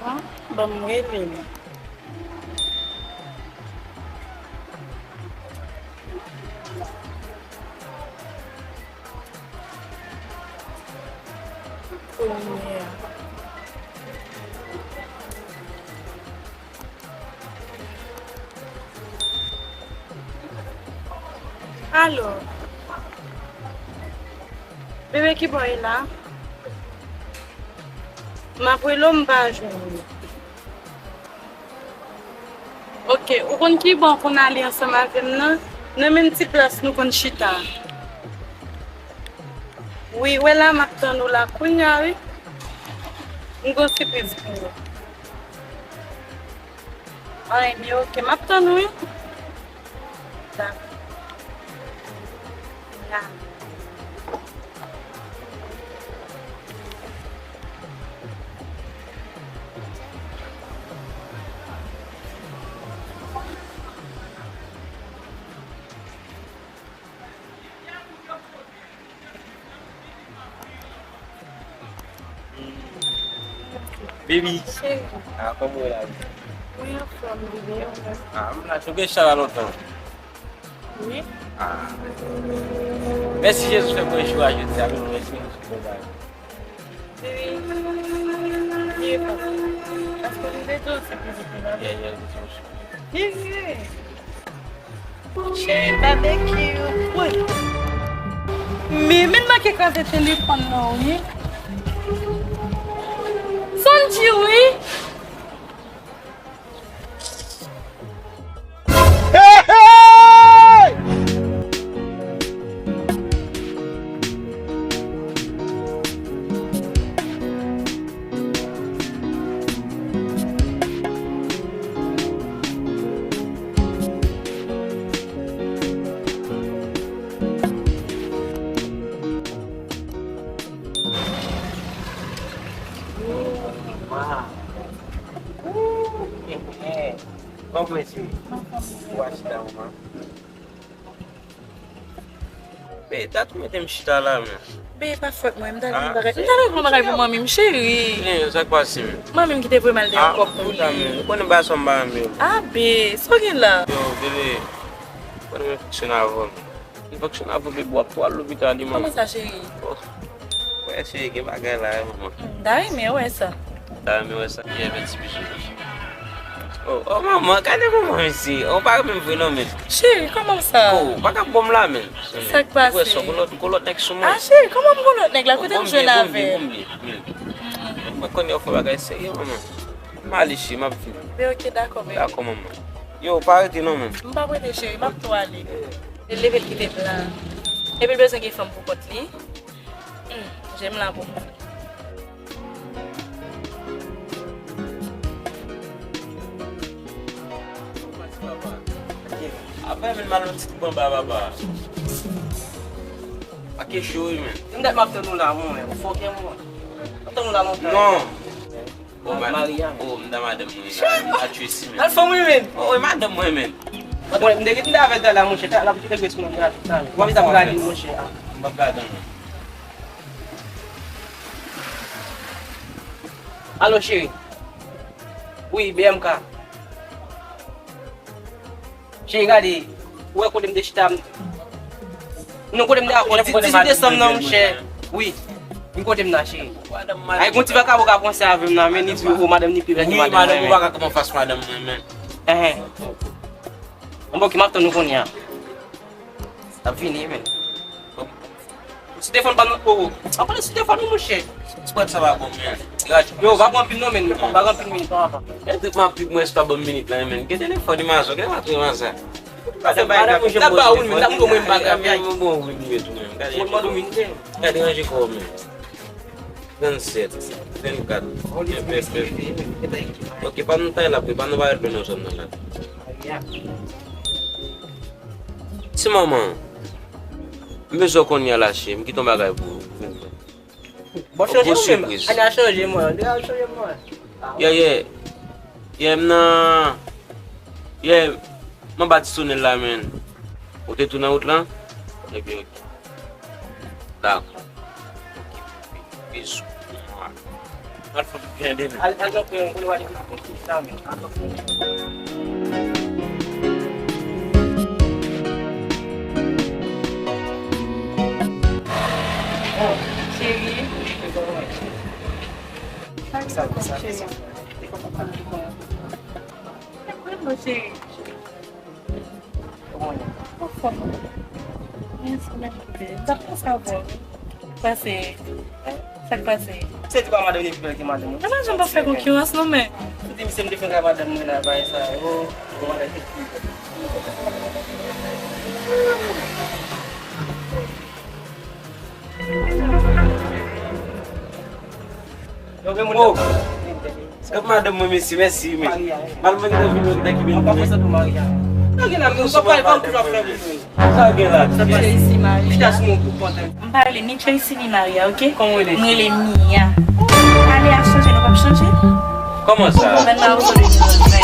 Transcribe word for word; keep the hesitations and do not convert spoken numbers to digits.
Ban m rele l. Kounye a. Alo. Bebe, ki bò w ye la? M ap rele w, m pa jwenn ou. Ok, ou konn ki bò w konn ale ansanm avè m nan? Nan menm ti plas nou konn chita. Wi, wè la, m ap tann ou la kounye a, wi. M gon sipriz pou ou. Anyen, byen, ok, m ap tann ou, wi. Dakò. Ya. Baby. Cheri. Ah, kòman w ye la? Mwen anfòm, bebe, ou menm? Ah, m la, tou gen chala lontan. Wi. Ah. Mèsi Jezi fè mwen jou a jodi a, mèsi Jezi fè mwen. Bebe, bebe, papa. Èske nou te di w se pitit ou la? Yeah, yeah, this one. Bebe. Cheri, babekyou. Woy. Men, men manke kraze telefòn nan, wi. Sonji, wi. Hey, hey! Kòman w ye? Ou a chita, manman? Be, dat ou mete m chita la, men. Be, pa fòt mwen, m t al jwenn bagay. M t al jwenn bagay pou manmi m, cheri. Men, sa k pase, men? Manmi m kite voye m al dèyè kòb pou li. Ah, men, ou konnen bagay sa m pa renmen yo. Ah, be, sa w gen la? Yo, bebe, ou konnen mwen fonksyone avè w, men. Mwen fonksyone avè w, bebe, w ap tou al lopital li, manman. Kòman sa, cheri? Oh. Wè, cheri, gen bagay la, wi, manman. M ta renmen wè sa. M ta renmen wè sa. Yè, fè ti bizou. Oh, oh, manman, gade manman, mesye. Oh, ou pa renmen m vre non, men. Cheri, kòman sa? Oh, ou pa ka bon m la, men. Sa k pase? Ou wè sa, gon lòt, gon lòt nèg sou mwen. Ah, cheri, kòman m gon lòt nèg la? Kote m jwenn avè l? Bon, bon, bon, bon. Mwen konnen w fè bagay serye, manman. M ale, cheri, m ap vini. Be, ok, dakò, bebe. Dakò, manman. Yo, pa rete non, men. M p ap rete, cheri, m ap tou ale. Li leve, l kite m la. Epi l bezwen gen fanm pou kont li. Hmm, je m la pou mwen. Apre, men, m al yon ti kou anba, papa. Pa ke cho, wi, men. M dat m ap tann ou la, mwen, ou fòkè mwen. M ap tann ou la lontan. Non. Oh, ma-, Maria. Oh, m da madanm mwen la, m pa tchwe si, men. Al fanm wi, men. Oh, e madanm mwen, men. Bon, m te gen, m te avè l talè, monchè, talè, l ap kite gres mwen, talè. W ap gade, monchè. M p ap gade, non. Alo, cheri. Wi, B M K. Cheri, gade, ou wè kote m te chita, m, non, kote m te akò, di, dizuit desanm nan, monchè. Wi, m kote m nan, cheri. Ay, gon ti vakabon ka panse avè m nan, men ni di, o, madanm ni pi bèl ke madanm mwen, men. Wi, madanm ou pa ka kanpe anfas madanm mwen, men. Enhen. Bon, ok, m ap tann ou kounye a. L ap vini, men. Sou telefòn pa nou, oh, oh. An pale sou telefòn nou, monchè. Ti pwèt sa pa bon, men. Yo, pa pran anpil non, men. Pa pran anpil minit, non, papa. E tout m ap pip mwen, se pa bon minit la, men. Gen telefòn, imajine, gen matri, man, sa. Gade, madanm mwen, m ap ba ou, men, m ap montre mwen bagay, men. Bon, wi, men, tou, men. Gade, gade ranje kò w, men. Trannsèt, vennkat, ok, pa nan tay la, pa nan bagay non, zòn nan la. Ti manman, m bezwen w kounye a la, cheri, m kite yon bagay pou ou. Bon, chanje ou menm. Gwo sipriz. Ann al chanje mwen. Ann al chanje mwen. Yeah, yeah. Yeah, m nan. Yeah, m anba ti sonèl la, men. Ou te tou nan wout lan? Ebyen, ok. Dakò. Ok, bizou. Al fè byen de men. Al, al nan kwen, ou wale pou sa men. Al nan kwen. Cheri. Sa, sa, sa. Cheri. Sa pase avè w? Pase. Sa k pase? Se di pa madanm li pi bèl ke madanm mwen. Nan madanm pa fè konkirans non men. Se di misye m te fè kay madanm mwen la bay sa yo. Bon madanm ki pi bèl. Yo gen moun. Oh. Gad madanm mwen mesye, mèsi men. Mal mwen ki te vin nan ki vin. An pa fè sa pou Maria. Nan gen la, men ou pa pale pa ou ki va fè pou mwen. Sa gen la. Sa pase isi Maria. Chita sou mwen pou pantan. M pa rele ni Tracy ni Maria, ok? Kòman w rele? M rele Mia. Ale a chanje, nou p ap chanje? Kòman sa? Ou konprann pa ou sou le nivo de